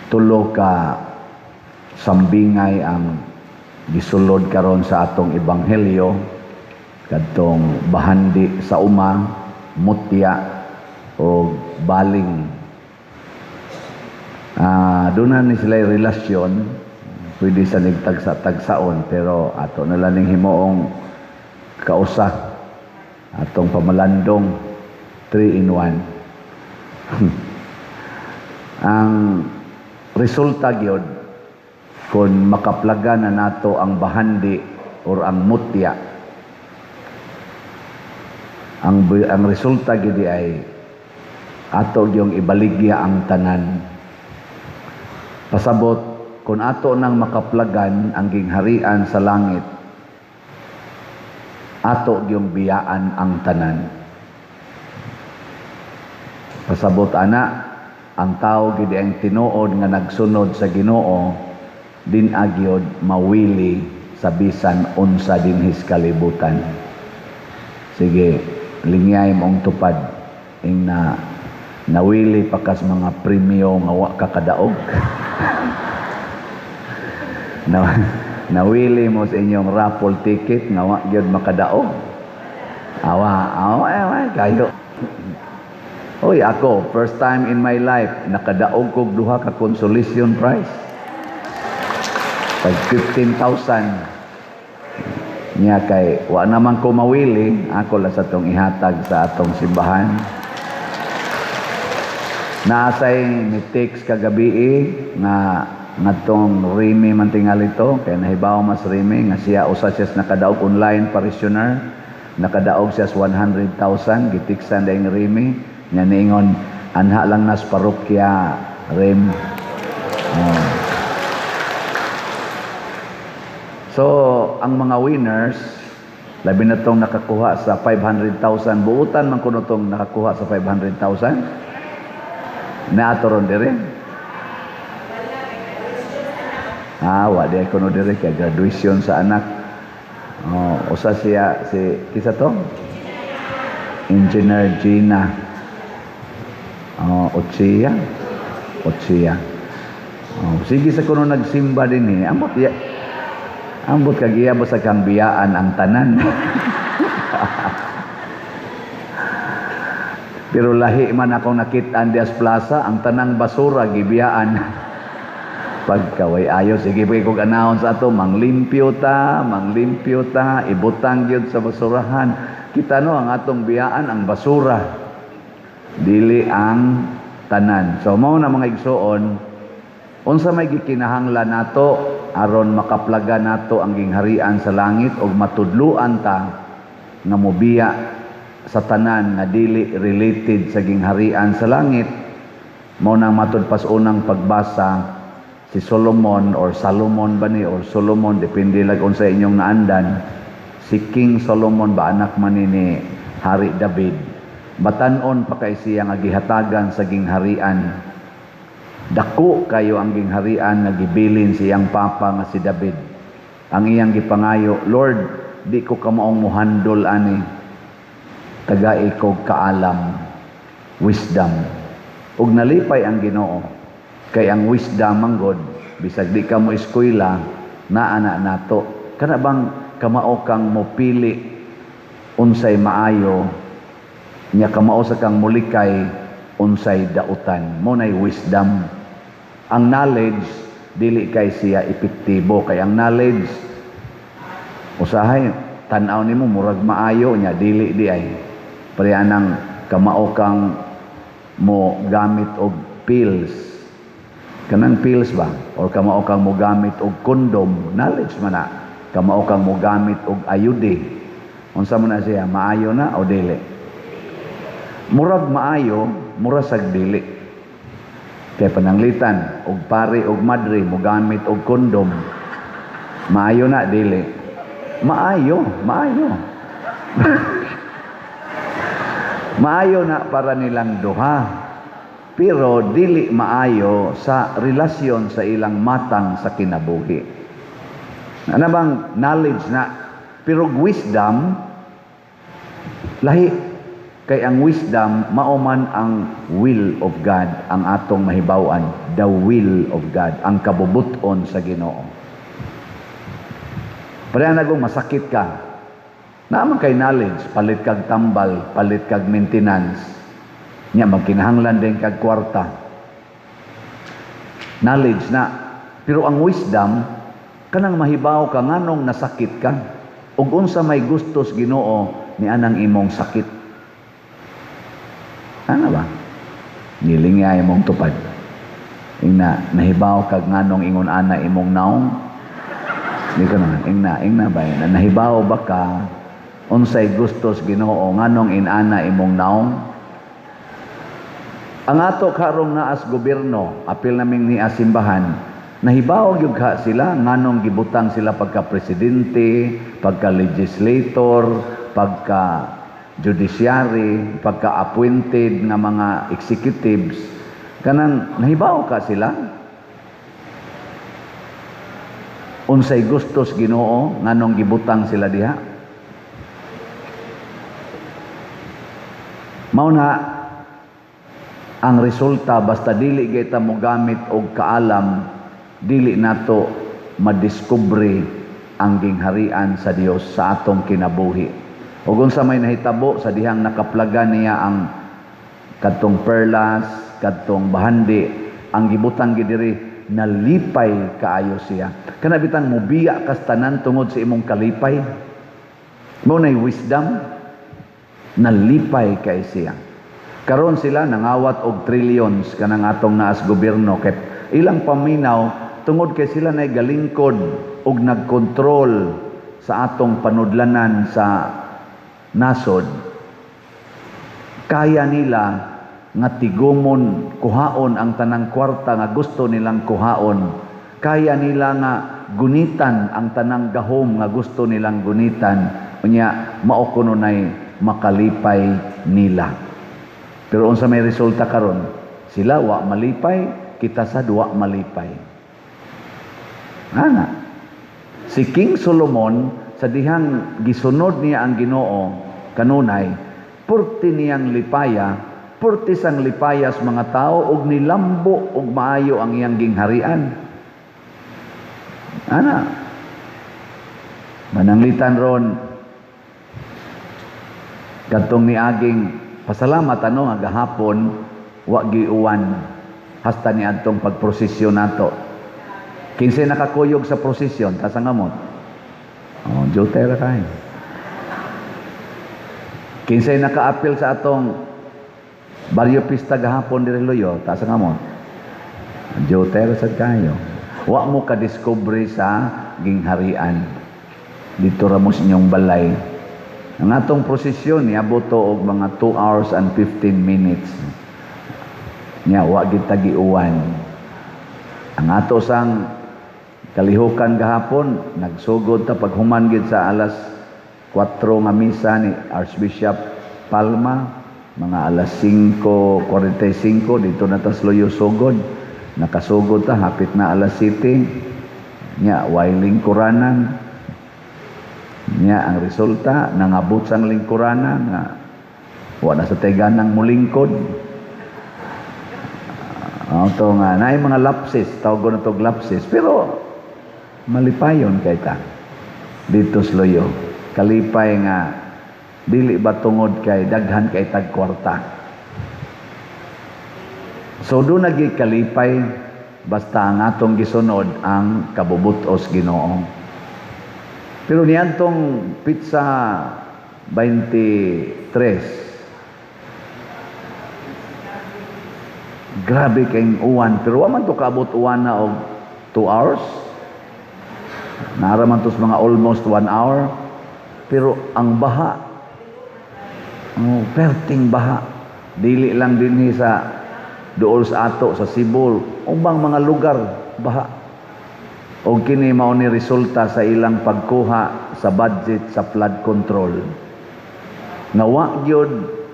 Tulo ka sambingay ang gisulod karon sa atong ebanghelyo, kadtong bahandi sa uma, mutya o baling. Doon na ni sila relasyon, pwede sa nigtagsa-tagsaon, pero ato na lang ning himuong kausa atong pamalandong 3 in 1. Ang resulta gyud kung makaplaga na nato ang bahandi or ang mutya, ang resulta gyud ay ato gyung ibaligya ang tanan. Pasabot, kung ato nang makaplagan ang gingharian sa langit, ato gyung biyaan ang tanan. Pasabot ana, ang tao gid ang tinuod nga nagsunod sa Ginoo din agyod mawili sa bisan unsa dinhis kalibutan. Sige, lingyay mong tupad ing na nawili pa kas mga premyo nga wa ka kadaog. Nawili mo sa inyong raffle ticket nga wa gyud makadaog. Awa, awa, awa, kayo. Oy, ako, first time in my life, nakadaog kog duha ka consolation prize. Tag 15,000. Nya kay wa naman ko mawili, ako lang sa tong ihatag sa atong simbahan. Naasay ni text kagabi nga ngadtong Rimi man tingali to, kay nahibaw mas Rimi nga siya usa siya sa nakadaog online parishioner, nakadaog siya sa 100,000. Gitiksan dayong Rimi nga niingon, "Anha lang nas parokya, Rem." Oh. So ang mga winners, labi na tong nakakuha sa 500,000, buutan man kuno tong nakakuha sa 500,000 naato ron dire. Wa di kuno dire kay graduation sa anak. Oh, usa siya si kisa to? Engineer Gina. Oh, Ochia. Ochia. Oh, sige sa kuno nagsimba din eh. Ambot ya. Ambot kag iya sa kang biyaan ang tanan. Pero lahi man akong nakit-an dias plaza, ang tanang basura gibiyaan. Pagkaway ayo, sige pa kog announce ato, manglimpyo ta, manglimpyo ta, ibutang gyud sa basurahan. Kita no ang atong biyaan ang basura, dili ang tanan. So mao na mga igsuon, unsa may gikinahanglan nato aron makaplaga nato ang gingharian sa langit og matudluan ta nga mobiya sa tanan nga dili related sa gingharian sa langit? Mao nang matud pas unang pagbasa, si Solomon or Salomon ba ni or Solomon, depende lag unsa inyong naandan. Si King Solomon ba, anak man ni Hari David, batan-on pa kay siya nga gihatagan sa gingharian. Dako kayo ang gingharian nga gibilin siyang papa nga si David. Ang iyang gipangayo, "Lord, di ko kamaong muhandol ani, tagai kog kaalam, wisdom." Ug nalipay ang Ginoo kay ang wisdom manggod bisag di ka mo eskwela, naa na nato. Kana bang kamao kang mopili unsay maayo, nya kamao sa kang mulikay unsay dautan, mo nay wisdom. Ang knowledge dili kay siya epektibo, kay ang knowledge usahay tan-aw nimo murag maayo, nya dili di ay. Pareha nang kamao kang mo gamit og pills, kanang pills ba, or kamao kang mo gamit og condom, knowledge man na. Kamao kang mo gamit og ayude, unsa man na siya, maayo na o dili? Murag maayo, mura sag dili. Kay pananglitan og pare og madre mo gamit og condom, maayo na dili? Maayo, maayo. Maayo na para nilang duha, pero dili maayo sa relasyon sa ilang matang sa kinabuhi. Ano bang knowledge na? Pero wisdom lahi. Kay ang wisdom mao man ang will of God ang atong mahibaw-an, the will of God, ang kabubuton sa Ginoo. Pareha na kung masakit ka, naa man kay knowledge, palit kag tambal, palit kag maintenance, nya magkinahanglan din kag kwarta. Knowledge na. Pero ang wisdom, kanang mahibaw ka nganong nasakit ka, ug unsa may gustos Ginoo ni anang imong sakit. Ano ba? Nilingya imong tupad. Ingna, nahibaw kag nganong ingon ana imong naong? Di ko na, ingna, ingna ba? Na, nahibaw ba ka unsay gustos Ginoo nganong inana imong naong? Ang ato karong naas gobyerno, apil naming niya simbahan, nahibaw gyud ka sila nganong gibutang sila pagka presidente, pagka legislator, pagka judiciary, pagka appointed nga mga executives, kanang nahibaw ka sila unsay gustos Ginoo nganong gibutang sila diha. Mao na ang resulta, basta dili kita mogamit og kaalam, dili nato madiskubre ang gingharian sa Dios sa atong kinabuhi. Ug unsa may nahitabo sa dihang nakaplaga niya ang kadtong perlas, kadtong bahandi, ang gibutang gidiri, nalipay kaayo siya. Kana bitang mobiya kas tanan tungod sa imong kalipay. Mao nay wisdom, nalipay kay siya. Karon sila nangawat og trillions kanang atong naas gobyerno kay ilang paminaw tungod kay sila nay galingkod og nagkontrol sa atong panudlanan sa nasod. Kaya nila nga tigumon kuhaon ang tanang kwarta nga gusto nilang kuhaon. Kaya nila nga gunitan ang tanang gahom nga gusto nilang gunitan. Unya mao kuno nay makalipay nila. Pero unsa may resulta karon? Sila wa malipay, kita sad wa malipay. Ana. Si King Solomon sa dihang gisunod niya ang Ginoo kanunay, purti niyang lipaya, purti sang lipayas mga tao og nilambo og maayo ang iyang gingharian. Ana. Mananglitan ron kadtong niaging pasalamat ano nga gahapon wa giuwan hasta ni adtong pagprosesyon nato. Kinsay nakakuyog sa prosesyon, taas ang amot. Oh, jutay ra kayo. Kinsay nakaapil sa atong baryo pista gahapon diri Luyo, taas ang amot. Jutay ra sad kayo. Wa mo ka-discover sa gingharian. Dito ra mo sa inyong balay. Ang atong prosesyon niabot to og mga 2 hours and 15 minutes. Nya wa gid ta giuwan. Ang ato sang kalihukan gahapon, nagsugod ta paghuman gid sa alas 4 nga misa ni Archbishop Palma, mga alas 5:45 dito na tas Luyo sugod. Nakasugod ta hapit na alas 7. Nya way lingkuranan. Nya ang resulta nangabot sang lingkuranan nga wa na sa teganang mulingkod. Auto nga naay mga lapses, tawag na tog lapses, pero malipayon kay ta dito sa Luyo. Kalipay nga dili ba tungod kay daghan kay tag kwarta. So do nagi kalipay basta ang atong gisunod ang kabubutos Ginoo. Pero niadtong pizza 23, grabe kayong uwan, pero wa man to kaabot uwan na og 2 hours. Naara man to sa mga almost 1 hour. Pero ang baha, oh, perting baha. Dili lang dinhi sa duol sa ato sa Cebu, ubang mga lugar baha. Og kini mao ni resulta sa ilang pagkuha sa budget sa flood control. Nga wa gyud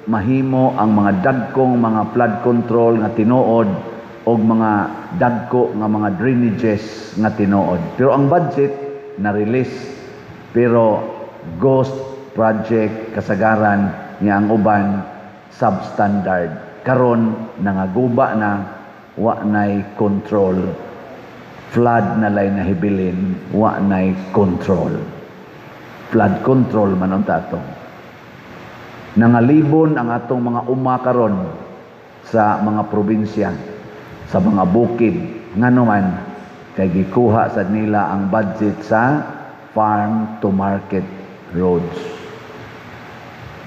mahimo ang mga dagkong mga flood control nga tinuod og mga dagko nga mga drainages nga tinuod. Pero ang budget na-release, pero ghost project kasagaran niya ang uban Substandard. Karon nangaguba na, wa nay control. Flood na lay nahibilin, wa nay control. Flood control man unta ato. Nangalibon ang atong mga uma karon sa mga probinsya, sa mga bukid, ngano man kay gikuha sad nila ang budget sa farm to market roads.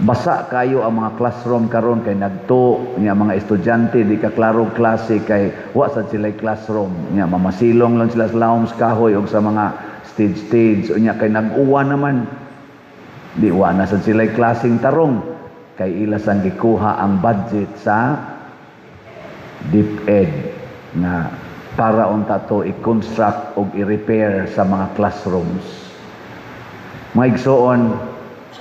Basa kayo ang mga classroom karon kay nagto niya mga estudyante, di ka klaro klase kay wa sad sila classroom niya, mamasilong lang sila sa lawom sa kahoy og sa mga stage stage. Unya kay nag-uwan naman, di wa na sad sila klaseng tarong kay ila sang gikuha ang budget sa DepEd nga para unta to i-construct og i-repair sa mga classrooms. Mga igsoon,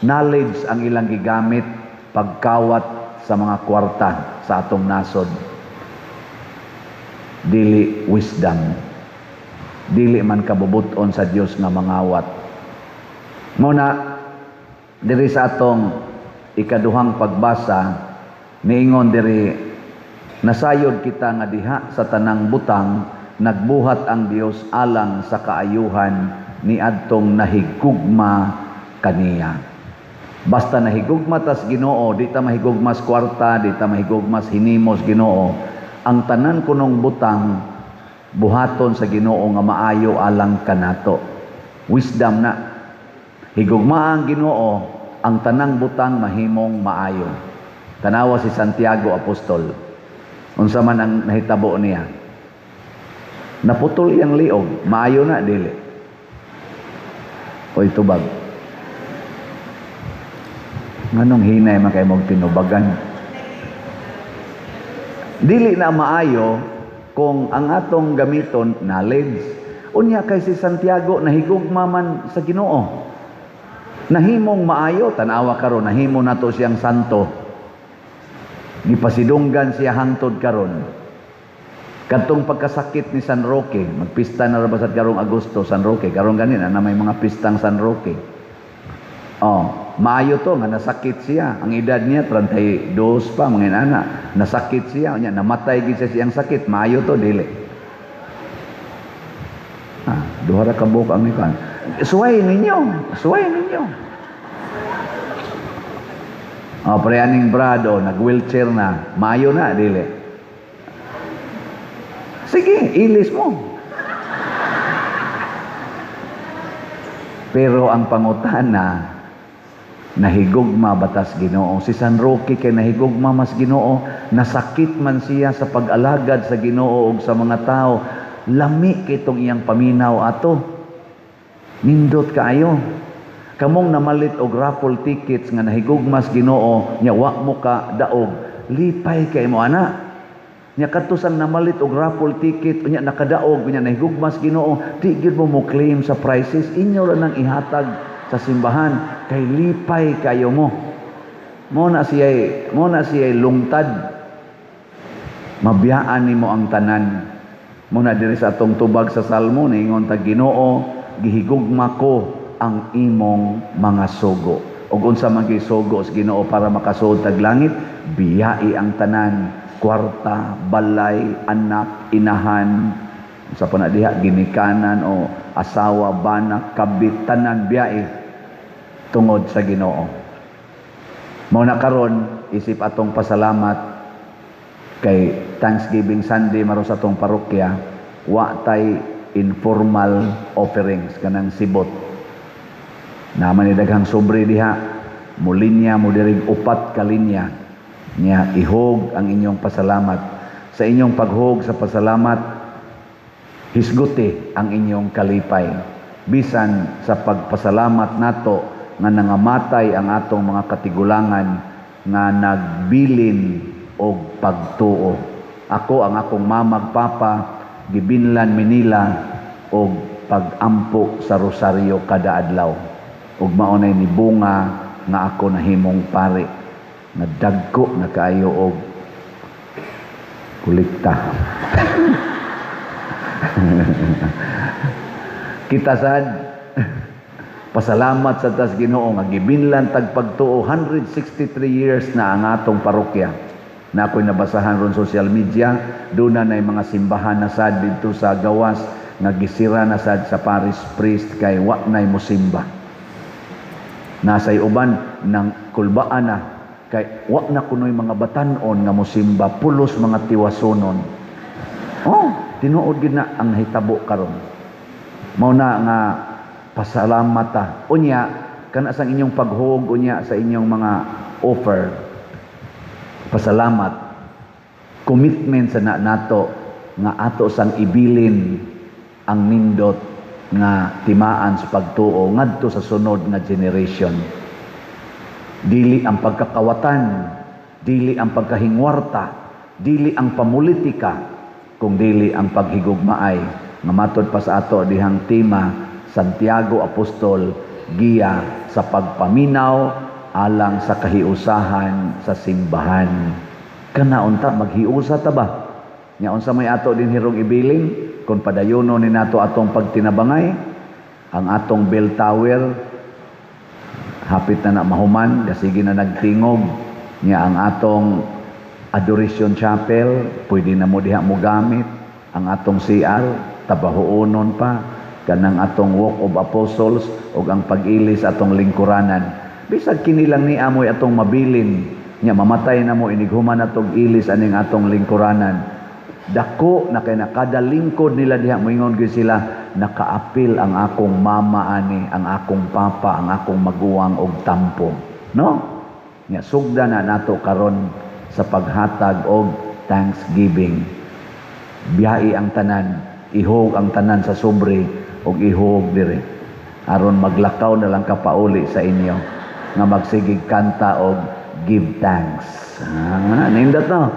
knowledge ang ilang gigamit pagkawat sa mga kwarta sa atong nasod. Dili wisdom. Dili man kabubuton sa Dios nga mangawat. Muna, diri sa atong ikaduhang pagbasa, niingon diri, nasayod kita nga diha sa tanang butang nagbuhat ang Dios alang sa kaayuhan ni adtong nahigugma kaniya. Basta nahigugma tas Ginoo, di ta mahigugmas kwarta, di ta mahigugmas hinimos Ginoo. Ang tanan kunong butang buhaton sa Ginoo nga maayo alang kanato. Wisdom na. Higugma ang Ginoo, ang tanang butang mahimong maayo. Tanawa si Santiago Apostol. Unsa man ang nahitabo niya? Naputol iyang liog, maayo na dili? Oy, tubag. Nganong hinay man kay mong tinubagan? Dili na maayo kung ang atong gamiton knowledge. Unya kay si Santiago nahigugma man sa Ginoo. Nahimong maayo, tan-awa karon, nahimo nato siyang santo. Gipasidunggan siya hangtod karon. Kadtong pagkasakit ni San Roque, magpista na ra ba sad karong Agosto San Roque, karon gani na may mga pistang San Roque. Oh, maayo to nga nasakit siya. Ang edad niya 32 pa, mga inana. Nasakit siya, unya namatay gid siya siyang sakit. Maayo to dili? Ah, duha ra ka buok ang ikan. Suway ninyo, suway ninyo. Oh, pre aning brado, nag-wheelchair na. Maayo na dili? Sige, ilis mo. Pero ang pangutana, nahigugma batas Ginoo? Si San Roque kay nahigugma mas Ginoo, nasakit man siya sa pag-alagad sa Ginoo ug sa mga tao. Lami kitong iyang paminaw ato. Nindot kaayo. Kamong namalit og raffle tickets nga nahigugmas Ginoo, nya wa mo ka daog, lipay kay mo ana. Nya kadto sang namalit og raffle ticket, unya nakadaog, unya nahigugmas Ginoo, di gyud mo mo claim sa prizes, inyo ra nang ihatag sa simbahan kay lipay kayo mo. Mo na siya lungtad. Mabiyaan nimo ang tanan. Mo na diri sa atong tubag sa Salmo niingon ta, Ginoo, gihigugma ko ang imong mga sugo. Ug unsa man gisugo sa Ginoo para makasuod tag langit? Biyai ang tanan, kwarta, balay, anak, inahan, sa pa na diha, ginikanan o asawa, bana, kabit, tanan biyai tungod sa Ginoo. Mao na karon isip atong pasalamat kay Thanksgiving Sunday maros atong parokya, wa tay informal offerings kanang sibot. Naman ni daghang sobre diha, mulinya mo dirig upat ka linya. Nya ihog ang inyong pasalamat. Sa inyong paghog sa pasalamat, hisguti ang inyong kalipay. Bisan sa pagpasalamat nato nga nangamatay ang atong mga katigulangan nga nagbilin og pagtuo. Ako, ang akong mamag papa, gibinlan minila og pagampo sa rosaryo kada adlaw. Ug mao nay nibunga nga ako nahimong pari, nga dagko na kaayo og kolekta. Kita sad. Pasalamat sa tas Ginoo nga gibinlan tag pagtuo, 163 years na ang atong parokya. Na ako'y nabasahan ron social media, doon na mga simbahan na sad didto sa gawas nga gisira na sad sa parish priest kay wa nay musimba. Nasay uban ng kulbaan na kay wa na kunoy mga batanon nga musimba, pulos mga tiwasonon. Oh, tinuod gid na ang hitabo karon. Mao na nga pasalamat ta. Unya kana sa inyong paghug, unya sa inyong mga offer. Pasalamat. Commitment sa na nato nga ato sang ibilin ang nindot nga timaan sa pagtuo ngadto sa sunod nga generation. Dili ang pagkakawatan, dili ang pagkahingwarta, dili ang pamulitika, kung dili ang paghigugmaay nga matod pa sa ato dihang tema, Santiago Apostol, giya sa pagpaminaw alang sa kahiusahan sa simbahan. Kana unta maghiusa ta ba? Nya unsa may ato din hirong ibilin kung padayono ni nato atong pagtinabangay? Ang atong bell tower hapit na na mahuman, sige na nagtingog niya. Ang atong Adoration Chapel, pwede na mo diha mo gamit. Ang atong CR tabahuonon pa. Kanang atong Walk of Apostles ug ang pag-ilis atong lingkuranan, bisag kini lang ni amoy atong mabilin. Nya mamatay na mo, inighuman atong ilis aning atong lingkuranan, dako na kay na kada lingkod nila diha moingon gyud sila, "Nakaapil ang akong mama ani, ang akong papa, ang akong maguwang og tampo," no? Nya sugda na nato karon sa paghatag og thanksgiving. Biyai ang tanan, ihog ang tanan sa sobre og ihog dire aron maglakaw na lang ka pauli sa inyo nga magsigig kanta og give thanks. Ah, nindot, no?